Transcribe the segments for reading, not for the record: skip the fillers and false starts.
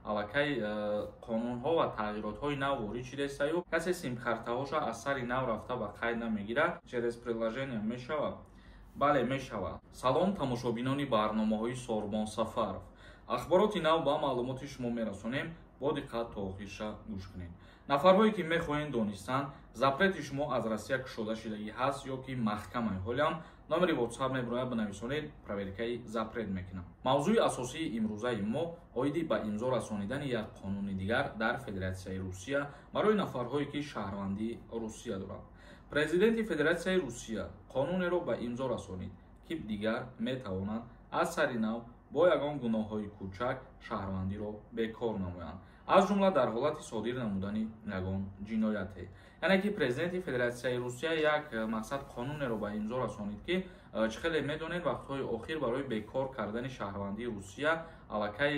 Аллакай қонунҳо ва тағйиротҳои нав ворид шидастаю, касе симкартаҳоша аз сари нав рафта ба қайд намегирад, через приложение мешавад? Бале, мешавад. Салом, тамошобинони барномаҳои Сорбон Сафаров. Ахбороти нав ба маълумоти шумо мерасонем, бо диққат то охирша гӯш кунед. Нафарҳое ки мехоҳед донистан, запрети шумо аз Россия кушода шудагӣ ҳаст ё ки маҳкамаи ҳолиам, номери WhatsApp мебирояд, бинависонед, проверкаи запрет мекунам. Мавзӯи асосии имрӯзаи мо оиди ба имзо расонидани як қонуни дигар дар Федератсияи Русия барои нафарҳое ки шаҳрвандии Русия доранд. Президенти Федератсияи Русия қонунеро ба имзо расонид, ки дигар метавонанд аз сари нав бо ягон гуноҳҳои кӯчак шаҳрвандиро бекор намоянд, аз ҷумла дар ҳолати содир намудани ягон ҷинояте. Яъне ки президенти Федератсияи Русия як мақсад қонунеро ба имзо расонид, ки чӣ хеле медонед, вақтҳои охир барои бекор кардани шаҳрвандии Русия аллакай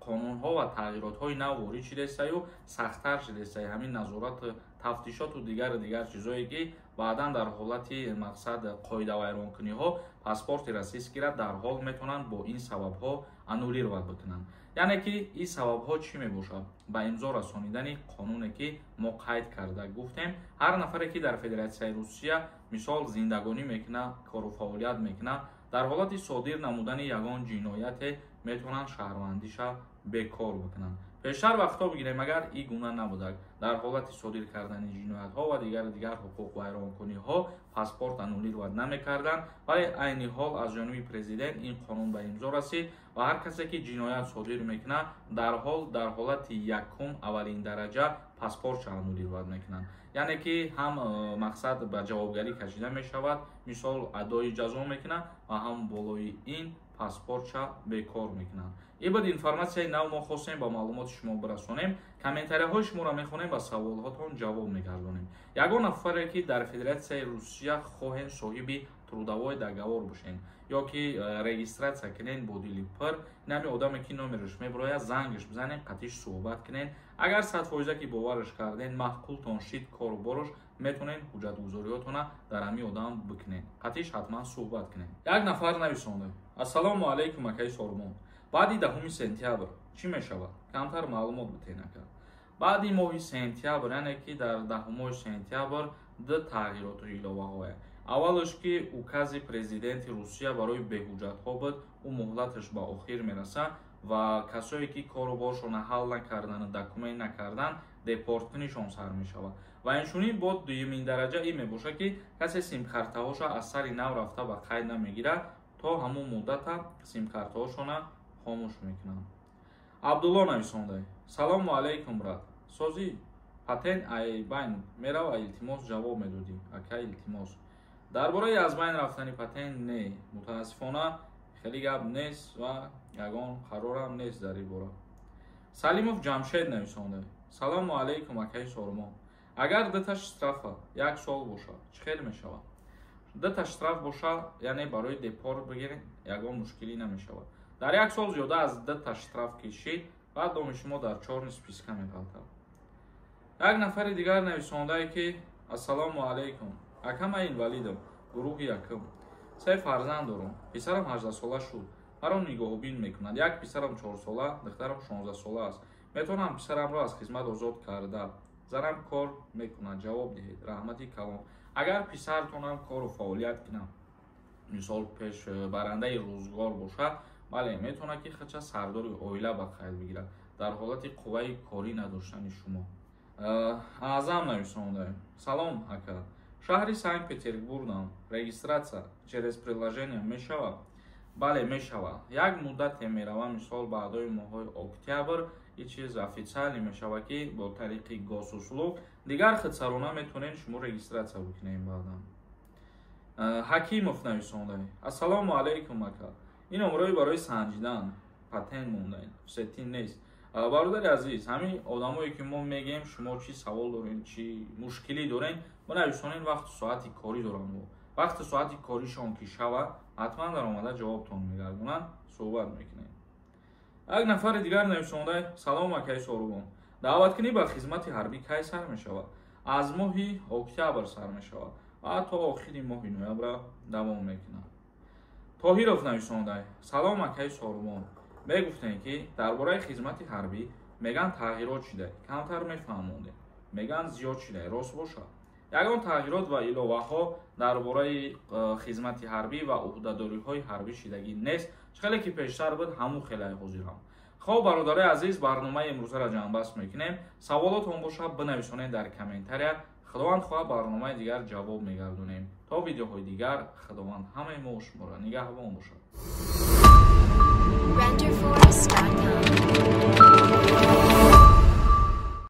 қонунҳо ва тағйиротҳои нав ворид шидастаю, сахттар шидастаю ҳамин назорат, тафтишоту дигару дигар чизое, ки баъдан дар ҳолати мақсад қоидавайронкуниҳо паспорти российскийра дарҳол метавонанд бо ин сабабҳо аннулировать бикунанд. Яъне ки ин сабабҳо чӣ мебошад? Ба имзо расонидани қонуне ки мо қайд карда гуфтем, ҳар нафаре ки дар Федератсияи Русия, мисол, зиндагонӣ мекунад, кору фаъолият мекунад, дар ҳолати содир намудани ягон ҷинояте метавонанд шаҳрвандиша бекор бикунанд. Пештар вақтҳо бигирем агар, ин гуна набудак. Дар ҳолати содир кардани ҷиноятҳо ва дигару дигар ҳуқуқвайронкуниҳо паспорт аннулировать намекарданд, вале айни ҳол аз ҷониби президент ин қонун ба имзо расид ва ҳар касе ки ҷиноят содир мекунад, дарҳол дар ҳолати якум, аввалин дараҷа паспортша аннулировать мекунанд. Яъне ки ҳам мақсад ба ҷавобгарӣ кашида мешавад, мисол, адои ҷазо мекунад ва ҳам болои ин паспортша бекор мекунанд. Ин буд информатсияи нав, мо хостем ба маълумоти шумо бирасонем. Комментарияҳои шуморо мехонем ва саволҳотон ҷавоб мегардонем. Ягон нафаре ки дар Федератсияи Русия хоҳем соҳиби трудовой договор бошен ё ки регистрация кунен, бо дили пир нами одаме ки номераш мебирояд, зангаш бизанен, қатиш суҳбат кунен. Агар 100% ки бовараш карден, маъқултон шид кору борош, метавонен ҳуҷҷатгузориҳотона дар ҳамин одам бикунен, қатиш ҳатман суҳбат кунен. Як нафар нависонда: «Ассалому алайкум, акаи Сорбон, баъди 10 сентябр чӣ мешавад? Камтар маълумот битен, ака». Баъди моҳи сентябр, яъне ки дар 10 сентябр ду тағйироту иловаҳое. Аввалаш, ки укази президенти Русия барои беҳуҷҷатҳо буд, ӯ муҳлаташ ба охир мерасад ва касое ки кору боршона ҳал накардану документ накардан, депорткунишон сар мешавад. Ва инчунин бо дуюмин дараҷа ин мебошад, ки касе симкартаҳоша аз сари нав рафта ба қайд намегирад, то ҳамон муддата симкартаҳошона хомӯш мекунанд. Абдулло нависонда: «Салому алайкум, брат, созӣ? Патент ай байн мерава? Илтимос, ҷавоб медодӣ, ака, илтимос». Дар бораи аз байн рафтани патент не, мутаассифона, хеле гап нест ва ягон қарорам нест дар ин бора. Салимов Ҷамшед нависонда: «Салому алайкум, акаи Сормон, агар дута штрафа як сол боша, чӣ хел мешавад?» Дута штраф боша, яъне барои депорт бигирем, ягон мушкилӣ намешавад. Дар як сол зиёда аз дута штраф кишид, баъд номи шумо дар чёрный списка меғалтад. Як нафари дигар нависондае ки: «Ассалому алайкум, ака, ман инвалидам гурӯҳи якум, се фарзанд дорам. Писарам 18сола шуд, маро нигоҳубин мекунад. Як писарам 4сола, духтарам 16сола аст. Метавонам писарамро аз хизмат озод карда? Занам кор мекунад. Ҷавоб диҳед, раҳмати калон». Агар писартонам кору фаъолият кунад, мисол, пешбарандаи рӯзгор бошад, бале, метавонад ки худша сардори оила ба қайд бигирад дар ҳолати қувваи корӣ надоштани шумо. Аъзам нависонда: «Салом, ака, шаҳри Санкт Петербургам, регистрация через приложение мешавад?» Бале, мешавад. Як муддате мерава, мисол, баъдои моҳҳои октябр ин чиз официально мешавад, ки бо тариқи Госуслуг дигар худсарона метавонед шумо регистрация бикунед баъдан. Ҳакимов нависонда: «Ассалому алайкум, ака, ин номрои барои санҷидан патент мондаем, сети нест». Бародари азиз, ҳамин одамое ки мо мегӯем, шумо чӣ савол дорем, чӣ мушкилӣ дорем, бинависонед. Вақту соати корӣ дорам, вақту соати коришон ки шавад, ҳатман дар омада ҷавобтон мегардонанд, суҳбат мекунем. Як нафари дигар нависонда: «Салом, акаи Сорубон, даъваткунӣ ба хизмати ҳарбӣ кай сар мешавад?» Аз моҳи октябр сар мешавад ва то охири моҳи ноябра давом мекунад. Тоҳиров нависонда: «Салом, акаи Сорубон, Мегуфтем, ки дар бораи хизмати ҳарбӣ меган тағйирот шуда, камтар мефаҳмондем. Меган зиёд шуда, рост бошад. Ягон тағйирот ва иловаҳо дар бораи хизмати ҳарбӣ ва ӯҳдадориҳои ҳарбӣ шидагӣ нест. Хеле ки пештар буд, ҳамун хеле ҳозирам. Хоб, бародарои азиз, барномаи имрӯзаро ҷамъбаст мекунем. Саволотон бошад, бинависонед дар комментария. Худованд хоҳад, барномаи дигар ҷавоб мегардонем. То видеоҳои дигар, Худованд ҳамаи мо шуморо нигаҳбон бошад. Renderforest.com.